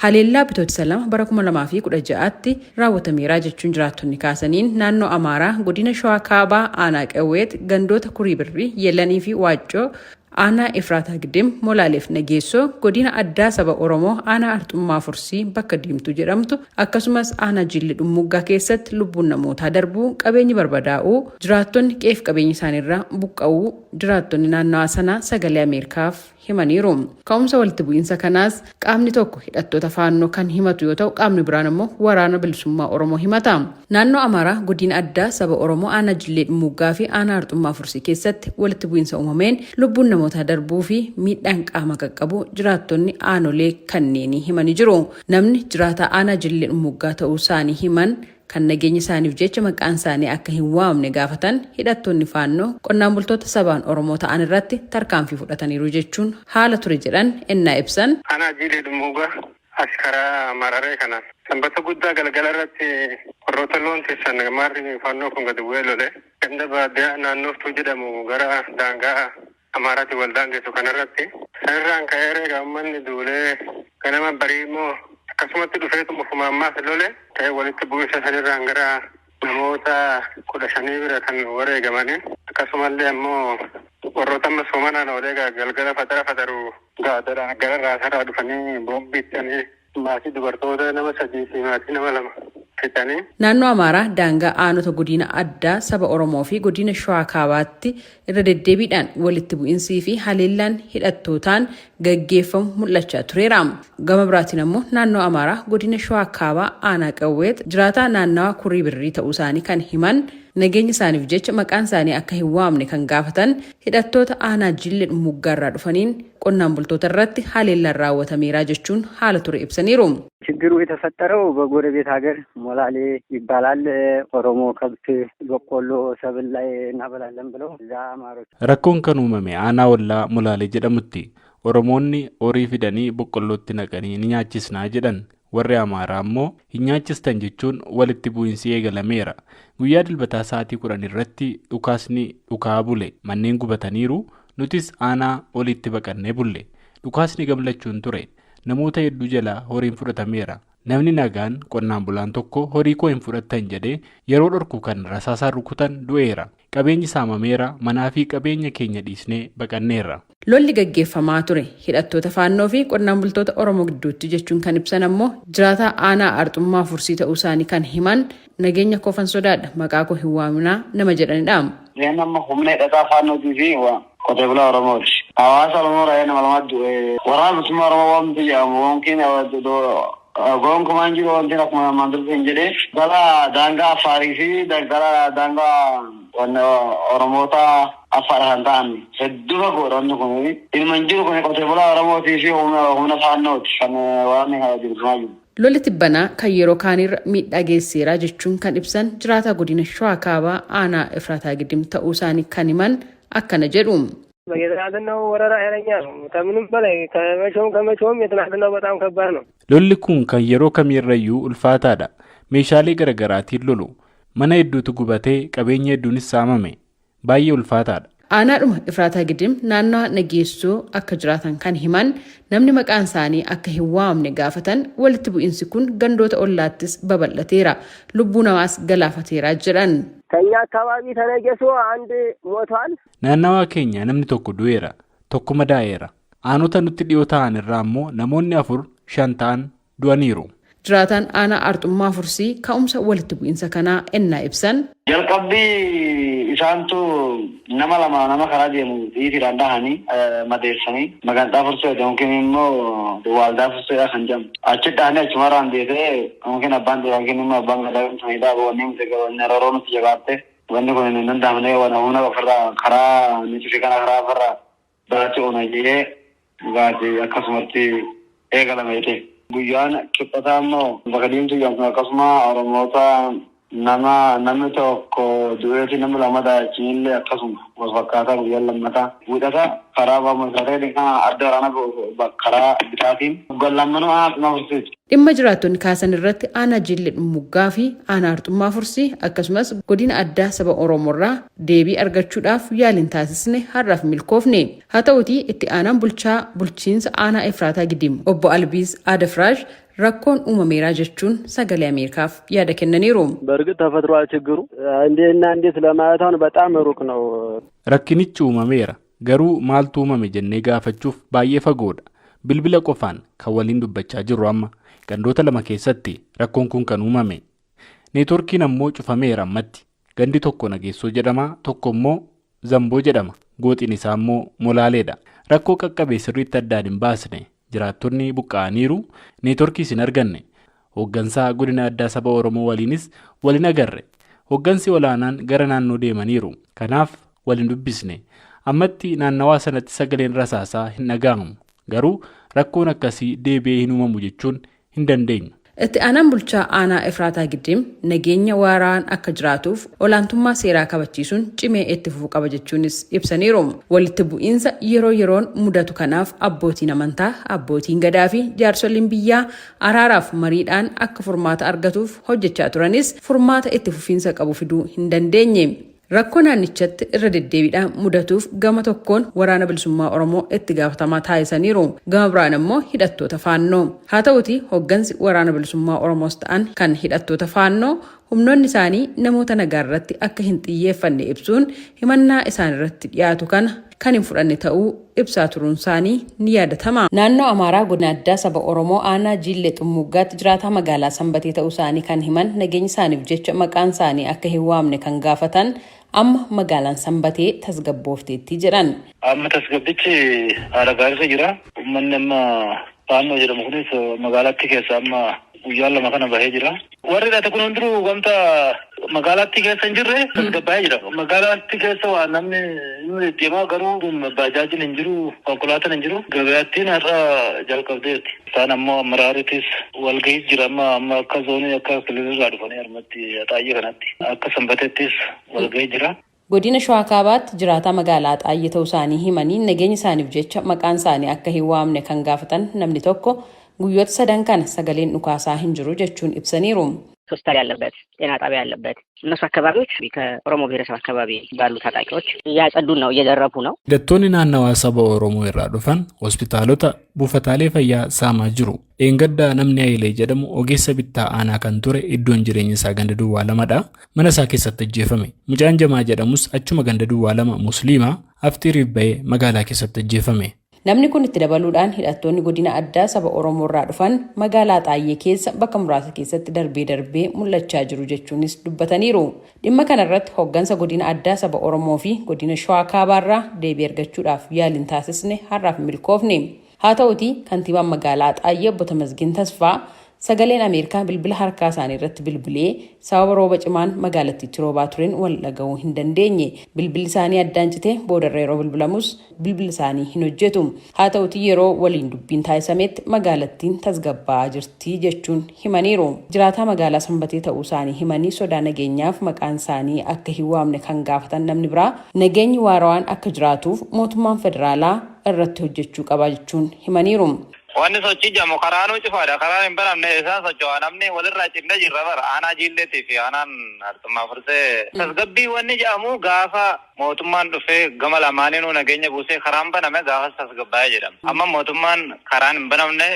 Haleellaa Bitootessa 2 bara 2016tti raawwatameera jechuun jiraattonni kaasaniin naannoo Amaaraa godina Shawaa Kaabaa aanaa Qawweet gandoota Kurii Birrii, Yelanii fi Waaccoo, aanaa Efraataa Gidim, Molaaleef Nageessoo, godina addaa saba Oromoo aanaa Arxummaa Fursii bakka Diimtuu jedhamtu akkasumas aanaa Jilli Dhummuuggaa keessatti lubbuun namootaa darbuu, qabeenyi barbadaa'uu, jiraattonni qe'eef qabeenya isaaniirraa buqqa'uu jiraattonni naannawaa sanaa Sagalee Ameerikaaf himaniiru. Ka'umsa walitti bu'iinsa kanaas qaamni tokko hidhattoota Faannoo kan himatu yoo ta'u, qaamni biraan immoo Waraana Bilisummaa Oromoo himata. Naannoo Amaaraa godina addaa saba Oromoo aanaa Jillee Dhummuuggaa fi aanaa Arxummaa Fursii keessatti walitti bu'iinsa uumameen lubbuun namootaa darbuu fi miidhaan qaamaa qaqqabuu jiraattonni aanolee kanneenii himanii jiru. Namni jiraataa aanaa Jillee Dhummuuggaa ta'uu isaanii himan kan nageenya isaaniif jecha maqaan isaanii akka hin waamamne gaafatan hidhattoonni Faannoo qonnaan bultoota sabaan Oromoo ta'an irratti tarkaanfii fudhataniiru jechuun haala ture jedhan ennaa ibsan. Aanaa Jiilee Dhummuugaa as karaa Mararee kanaan Sanbata guddaa galgala irratti warroota loon tiksan maarri Faannoo kun gadi bu'ee lole. Ganda baadiyyaa naannooftuu jedhamu gara daangaa Amaaraatiin wal daangessu kanarratti. Sanirraan ka'ee reega uummanni duulee ganama barii immoo akkasumatti dhufeetuma ofuma ammaas lole ta'ee walitti bu'insa sanirraan gara namoota 15 bira kan wareegamanii akkasumallee ammoo warroota amma soomanaan oolee galgala faxara faxaru gaadadhaan gara raasarraa dhufanii boombiittanii maatii dubartoota nama 3 fi maatii nama 2 fixanii. Naannoo Amaaraa daangaa aanota Godiina Addaa Saba Oromoo fi Godiina Shawaa Kaabaatti irra deddeebiidhaan walitti bu'insii fi haleellaan hidhattootaan gaggeeffamu mul'achaa tureera. Gama biraatiin ammoo naannoo Amaaraa Godina Shawaa Kaabaa aanaa Qawweet jiraataa naannawaa Kurii Birrii ta'uu isaanii kan himan nageenya isaaniif jecha maqaan isaanii akka hin waamne kan gaafatan hidhattoota aanaa Jillee Dhummuuggaarraa dhufaniin qonnaan bultoota irratti haleellaan raawwatameera jechuun haala ture ibsaniiru. ችግሩ የተፈጠረው በጎረቤት ሀገር ሞላሌ ይባላል። ኦሮሞ ከብት በቆሎ ሰብል ላይ እናበላለን ብለው እዛ አማሮች Rakkoon kan uumame aanaa ollaa Molaalee jedhamutti. Oromoonni horii fidanii boqqollootti naqanii ni nyaachisnaa jedhan. Warri Amaaraa ammoo hin nyaachistan jechuun walitti bu'iinsi eegalameera. Guyyaa Dilbataa sa'aatii 10 irratti dhukaasni dhuka'aa bule. Manneen gubataniiru. Nutis aanaa oliitti baqannee bulle. Dhukaasni gamlachuun ture. Namoota hedduu jalaa horiin fudhatameera. Namni nagaan qonnaan bulaan tokko horii koo hin fudhattan jedhee yeroo dhorku kan rasaasaan rukutan du'eera. Qabeenyi saamameera, manaa fi qabeenya keenya dhiisnee baqanneerra. Lolli gaggeeffamaa ture hidhattoota Faannoo fi qonnaan bultoota Oromoo gidduutti jechuun kan ibsan ammoo jiraataa aanaa Arxummaa Fursii ta'uu isaanii kan himan nageenya koofan sodaadha maqaa koo hin waaminaa nama jedhanidha. Isheen amma humna hidhataa Faannootii fi qotee bulaa Oromooti. Hawaasa Oromoo irraa nama lamatu du'e. Waraana bilisummaa Oromoo wanti jedhamu yookiin gonkumaa hin jiru wanti akkuma armaan dursa hin jedhe. Gara daangaa Affaarii fi gara daangaa Oromoota Affaar kan ta'an hedduu fagoodha wanti kun. Ilma hin jiru kun qotee bulaa Oromootii fi humna Faannooti kan waraanni kana adeemsifamaa jiru. Lolli tibbanaa kan yeroo kaaniirra miidhaa geessiseera jechuun kan ibsan jiraataa godina Shawaa Kaabaa aanaa Efraataa Gidim ta'uu isaanii kan himan akkana jedhu. የትናንትናው ወረራ ኃይለኛ ነው። ከምንም በላይ ከመቼውም ከመቼውም የትናንትናው በጣም ከባድ ነው። Lolli kun kan yeroo kamiirrayyuu ulfaataadha. Meeshaalee garaagaraatiin lolu. Mana hedduutu gubatee qabeenya hedduunis saamame. Baay'ee ulfaataadha. Aanaadhuma Efraataa Gidim naannawa Nageessoo akka jiraatan kan himan namni maqaan isaanii akka hin waamamne gaafatan walitti bu'insi kun gandoota ollaattis babal'ateera, lubbuu namaas galaafateera jedhan. ከኛ አካባቢ ተነጌሶ አንድ ሞቷል። Naannawaa keenya namni tokko du'eera, tokko madaa'eera. Aanota nutti dhiyoo ta'an irraa ammoo namoonni 4, 5 ta'an du'aniiru. Jiraataan aanaa Arxummaa Fursii ka'umsa walitti bu'insa kanaa ennaa ibsan. Jalqabbii isaantu nama lama nama karaa deemu xiitiidhaan dhahanii madeessanii maganxaa fursee yookiin immoo waaldaa furseedha kan jedhamu. Achi dhahanii achumarraan deetee yookiin abbaan yookiin immoo abbaan gadaa sanidhaa wanni nuti wanni rooroo nuti jabaatte wanni kun hin danda'amne waan humna ofirraa karaa nuti fi kana karaa ofirraa biraatti oona jedhee dhugaatii akkasumatti eegalame ta'e. Guyyaan kibxataa immoo bakka diimtuu jedhamtu akkasuma Oromoota nama namni tokko du'eeti namni lama daachinillee akkasuma wal fakkaataa guyyaan lammataa wiixata karaa baamursaatee kana adda waraana karaa bitaatiin lammanuu aanaa fursiiti. Dhimma jiraattonni kaasan irratti Aanaa Jiillee Dhummuuggaa fi Aanaa Arxummaa Fursii akkasumas Godina Addaa Saba Oromoorraa deebii argachuudhaaf yaaliin taasisne har'aaf hin milkoofne. Haa ta'uutii itti aanaan bulchaa bulchiinsa Aanaa Efraataa Gidim Obbo Albiis Aadafraash rakkoon uumameeraa jechuun Sagalee Ameerikaaf yaada kennaniiru. በእርግጥ ተፈጥሯል ችግሩ እንዴትና እንዴት ለማለት አሁን በጣም ሩቅ ነው። Rakkinichi uumameera. Garuu maaltu uumame jennee gaafachuuf baay'ee fagoodha. Bilbila qofaan kan waliin dubbachaa jirru amma. Gandoota lama keessatti rakkoon kun kan uumame. Neetworkiin ammoo cufameera ammatti. Gandi tokko Nageessoo jedhama, tokko immoo Zamboo jedhama. Gooxiin isaa immoo Molaaleedha. Rakkoo qaqqabe sirriitti addaan hin baasne. Jiraattonni buqqa'aniiru. Neetworkiis hin arganne. Hooggansaa godina addaa saba Oromoo waliinis wal hin agarre. Hooggansi olaanaan gara naannoo deemaniiru. Kanaaf wal hin dubbisne. Ammatti naannawaa sanatti sagaleen rasaasaa hin dhaga'amu. Garuu rakkoon akkasii deebi'ee hin uumamu jechuun hin dandeenyu. Itti aanaan bulchaa aanaa Efraataa Giddim nageenya waaraan akka jiraatuuf olaantummaa seeraa kabachiisuun cimee itti fufuu qaba jechuunis ibsaniiru. Walitti bu'iinsa yeroo yeroon mudatu kanaaf abbootiin amantaa, abbootiin gadaa fi jaarsoliin biyyaa araaraaf mariidhaan akka furmaata argatuuf hojjechaa turanis furmaata itti fufiinsa qabu fiduu hin dandeenye. Rakkoo naannichatti irra deddeebiidhaan mudatuuf gama tokkoon Waraana Bilisummaa Oromoo itti gaafatamaa taasisaniiru. Gama biraan immoo hidhattoota Faannoo. Haa ta'uutii hoggansi Waraana Bilisummaa Oromoos ta'an kan hidhattoota Faannoo humnoonni isaanii namoota nagaa irratti akka hin xiyyeeffanne ibsuun himannaa isaan irratti dhiyaatu kana kan hin fudhanne ta'uu ibsaa turuun isaanii ni yaadatama. Naannoo Amaaraa Godina Addaa Saba Oromoo Aanaa Jiillee Xummuuggaatti jiraataa magaalaa Sanbatee ta'uu isaanii kan himan nageenya isaaniif jecha maqaan isaanii akka hin waamne kan gaafatan amma magaalaan Sanbatee tasgabboofteetti jedhan. Amma tasgabbichi haala gaariirra jira. Uummanni amma Faannoo jedhamu kunis magaalattii keessa amma guyyaa 2 kana bahee jira. Warri hidhate kun hundinuu wanta magaalattii keessa hin jirre tasgabbaa'ee jira. Magaalattii keessa waa namni ni deddeemaa garuu baajaajiin hin jiru, konkolaataan hin jiru. Gabayaattiin har'a jalqabdeerti. Isaan ammoo amaraaritis walgahii jira amma amma akka zoonii akka kililirraa dhufanii harmatti Axaayyee kanatti akka Sanbateettis walgahii jira. Godina Shawaa Kaabaatti jiraataa magaalaa Axaayyee ta'uu isaanii himanii nageenya isaaniif jecha maqaan isaanii akka hin waamne kan gaafatan namni tokko guyyoota sadan kana sagaleen dhukaasaa hin jiru jechuun ibsaniiru. ሆስፒታል ያለበት ጤና ጣቢያ ያለበት እነሱ አካባቢዎች ከኦሮሞ ብሔረሰብ አካባቢ ባሉ ታጣቂዎች እያጸዱ ነው፣ እየዘረፉ ነው። Hidhattoonni naannawaa saba Oromoo irraa dhufan hospitaalota, buufataalee fayyaa saamaa jiru. Dheengadda namni Hayilee jedhamu ogeessa bittaa aanaa kan ture iddoon jireenya isaa ganda duwwaa lamadha. Mana isaa keessatti ajjeefame. Mucaan Jamaa jedhamus achuma ganda duwwaa lama Musliima afxiiriif bahee magaalaa keessatti ajjeefame. Namni kun itti dabaluudhaan hidhattoonni godina addaa saba Oromoo irraa dhufan magaalaa Axaayyee keessa bakka muraasa keessatti darbee darbee mul'achaa jiru jechuunis dubbataniiru. Dhimma kana irratti hoggansa godina addaa saba Oromoo fi godina Shawaa Kaabaarraa deebii argachuudhaaf yaaliin taasisne har'aaf hin milkoofne. Haa ta'uutii kantiibaan magaalaa Axaayyee obbo Tamasgeen Tasfaa Sagaleen Ameerikaa bilbila harkaa isaanii irratti bilbilee sababa rooba cimaan magaalattiitti roobaa tureen wal dhaga'uu hin dandeenye. Bilbilli isaanii addaan citee boodarra yeroo bilbilamus bilbilli isaanii hin hojjetu. Haa ta'utii yeroo waliin dubbiin taasisametti magaalattiin tasgabbaa'aa jirti jechuun himaniiru. Jiraataa magaalaa Sanbatee ta'uu isaanii himanii sodaa nageenyaaf maqaan isaanii akka hin waamne kan gaafatan namni biraa nageenyi waarawaan akka jiraatuuf mootummaan federaalaa irratti hojjechuu qaba jechuun himaniiru. Wanni sochii jedhamu karaanuu cufaadha. Karaan hin banamne isaan socho'a. Namni walirraa cinne jirra bara. Aanaa Jiilleetii fi aanaan Arxummaa Fursee. Tasgabbii wanni jedhamu gaafa mootummaan dhufee gama lamaaniinuu nageenya buusee karaan baname gaafas tasgabbaa'ee jedhama. Amma mootummaan karaan hin banamne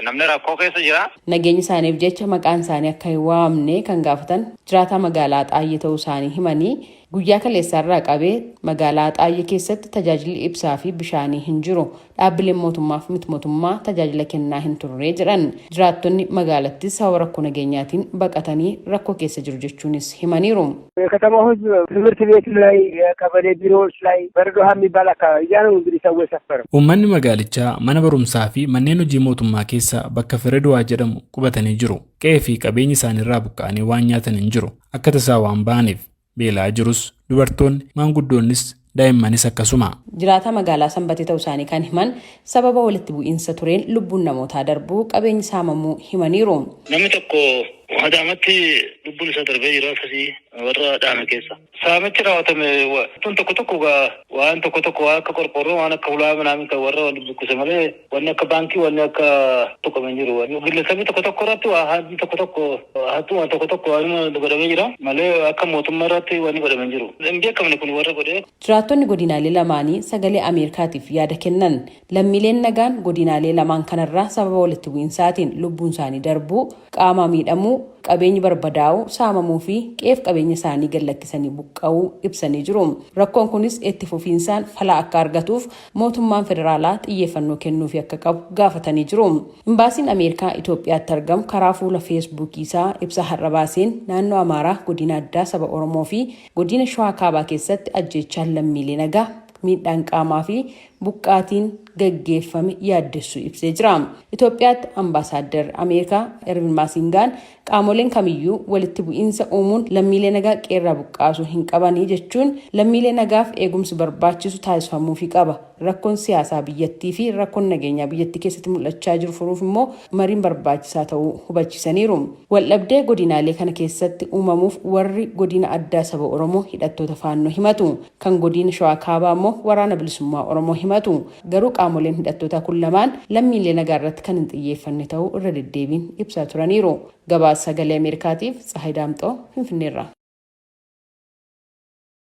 namni rakkoo keessa jira. Nageenya isaaniif jecha maqaan isaanii akka hin waamamne kan gaafatan jiraataa magaalaa Axaayyee ta'uu isaanii himanii, Guyyaa kaleessaarraa qabee magaalaa Axaayyee keessatti tajaajilli ibsaa fi bishaanii hin jiru. Dhaabbileen mootummaa fi mit-mootummaa tajaajila kennaa hin turre jedhan. Jiraattonni magaalattis sababa rakkoo nageenyaatiin baqatanii rakkoo keessa jiru jechuunis himaniiru. የከተማው ህዝብ ትምህርት ቤት ላይ የቀበሌ ቢሮዎች ላይ በረዶ ውሃ የሚባል አካባቢ እዚያ ነው እንግዲህ ሰው የሰፈረው። Uummanni magaalichaa mana barumsaa fi manneen hojii mootummaa keessa bakka Fireduwaa jedhamu qubatanii jiru. Qe'ee fi qabeenya isaaniirraa buqqa'anii waan nyaatan hin jiru. Akka tasaa waan ba'aniif. Beela'aa jirus. Dubartoonni, maanguddoonnis, daa'immanis akkasuma. Jiraataa magaalaa Sanbatee ta'uu isaanii kan himan sababa walitti bu'iinsa tureen lubbuun namootaa darbuu, qabeenyi saamamuu himaniiru. Namni tokko Adaamatti Lubbuun isaa darbee jira akkasii warra dhaame keessa. Saamichi raawwatame tun tokko tokko waan tokko tokko waan akka qorqoorroo, waan akka hulaa manaa kan warra wal buqqise malee wanni akka baankii, wanni akka tuqame hin jiru. Gillesabni tokko tokko irratti waa haadni tokko tokko hattuu waan tokko tokko waan godhamee jira malee akka mootummaa irratti wanni godhame hin jiru. Hin beekamne kun warra godhee. Jiraattonni godinaalee lamaanii Sagalee Ameerikaatiif yaada kennan lammiileen nagaan godinaalee lamaan kanarraa sababa walitti bu'insaatiin lubbuun isaanii darbuu, qaamaa miidhamuu, qabeenyi barbadaa'uu, saamamuu fi qe'eef qabeenya isaanii gad lakkisanii buqqa'uu ibsanii jiru. Rakkoon kunis itti fufiinsaan fala akka argatuuf mootummaan federaalaa xiyyeeffannoo kennuufii akka qabu gaafatanii jiru. Imbaasiin Ameerikaa Itoophiyaatti argamu karaa fuula Feesbuukii isaa ibsa har'a baaseen naannoo Amaaraa godina addaa saba Oromoo fi godina Shawaa Kaabaa keessatti ajjeechaan lammiilee nagaa, miidhaan qaamaa fi buqqaatiin gaggeeffame yaaddessuu ibsee jira. Itoophiyaatti Ambaasaaddarri Ameerikaa Ervin Maasingaan qaamoleen kamiyyuu walitti bu'iinsa uumuun lammiilee nagaa qe'eerraa buqqaasuu hin qabani jechuun lammiilee nagaaf eegumsi barbaachisu taasifamuufii qaba. Rakkoon siyaasaa biyyattii fi rakkoon nageenyaa biyyattii keessatti mul'achaa jiru furuuf immoo mariin barbaachisaa ta'uu hubachiisaniiru. Waldhabdee godinaalee kana keessatti uumamuuf warri godina addaa saba Oromoo hidhattoota Faannoo himatu. Kan godiina Shawaa Kaabaa immoo Waraana Bilisummaa Oromoo himatu. Garuu qaamoleen hidhattootaa kun lamaan lammiilee nagaa irratti kan hin xiyyeeffanne ta'uu irra deddeebiin ibsaa turaniiru. Gabaasa Sagalee Ameerikaatiif Tsahaay Daamxoo Finfinneerraa.